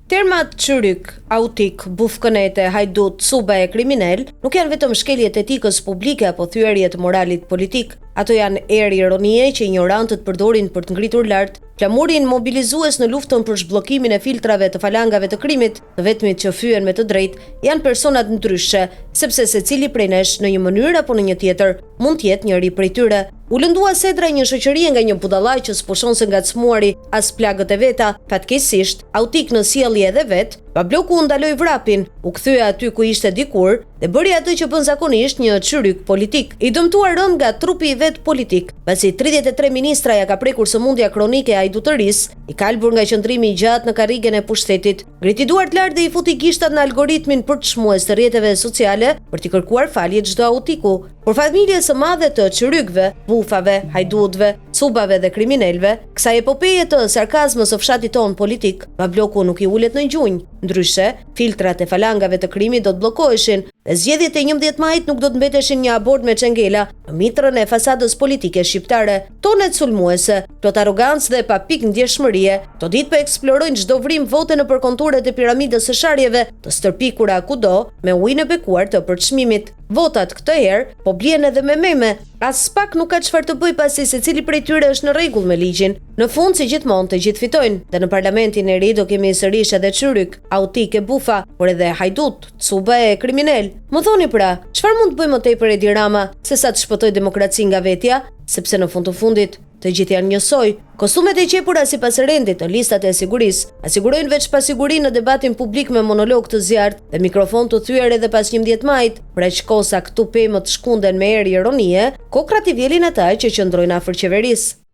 Termat çyryk, autik, bufkënete, hajdut, cuba e kriminel nuk janë vetëm shkelje të etikës publike apo thyerje të moralit politik. Ato janë erë ironie që injorantët përdorin për të ngritur lart flamurin mobilizues në luftën për zhbllokimin e filtrave të falangave të krimit. Të vetmit që fyhen me të drejtë janë personat ndryshe, sepse secili prej nesh në një mënyrë apo në një tjetër mund të jetë njëri prej tyre. U lëndua sedra e një shoqërie nga një budalla që s'pushon së ngacmuari as plagët e veta, fatkeqësisht, autik në sjellje edhe vetë, Babloku ndaloi vrapin, u kthye aty ku ishte dikur dhe bëri atë që bën zakonisht një çyryk politik. I dëmtuar rëndë nga trupi i vet politik, pasi 33 ministra ia ka prekur sëmundja kronike e hajdutërisë, i kalbur nga qëndrimi i gjatë në karrigen e pushtetit, ngriti duart lart dhe i futi gishtat në algoritmin përçmues të rrjeteve sociale për t'i kërkuar falje çdo autiku. Por familjes së madhe të çyrykëve, bufave, hajdutëve, cubave dhe kriminelëve, kësaj epopeje të sarkazmës së fshatit tonë politik, Babloku nuk i ulet në gjunjë. Ndryshe, filtrat e falangave të krimit do të bllokoheshin dhe zgjedhjet e 11 majit nuk do të mbeteshin një abort me çengela në mitrën e fasadës politike shqiptare. Tonet sulmuese, plot arrogancë dhe pa pikë ndjeshmërie, këto ditë po eksplorojnë çdo vrimë vote nëpër konturet e piramidës së sharjeve të stërpikura kudo me ujin e bekuar të përçmimit. Votat këtë herë po blihen edhe me meme. As SPAK nuk ka çfarë të bëjë pasi secili prej tyre është në rregull me ligjin. Në fund si gjithmonë të gjithë fitojnë dhe në parlamentin e ri do kemi sërish edhe çyrykë, autikë e bufa, por edhe hajdutë, cuba e kriminelë. Më thoni pra, çfarë mund të bëjë më tepër Edi Rama se sa të shpëtojë demokracinë nga vetja, sepse në fund të fundit Të gjithë janë njësoj. Kostumet e qepura sipas rendit në listat e sigurisë, na sigurojnë veç pasigurinë në debatin publik me monolog të zjarrtë dhe mikrofon të thyer edhe pas 11 majit, për aq kohë sa këtu pemët shkunden me erë ironie, kokrrat i vjelin ata që qëndrojnë afër qeverisë.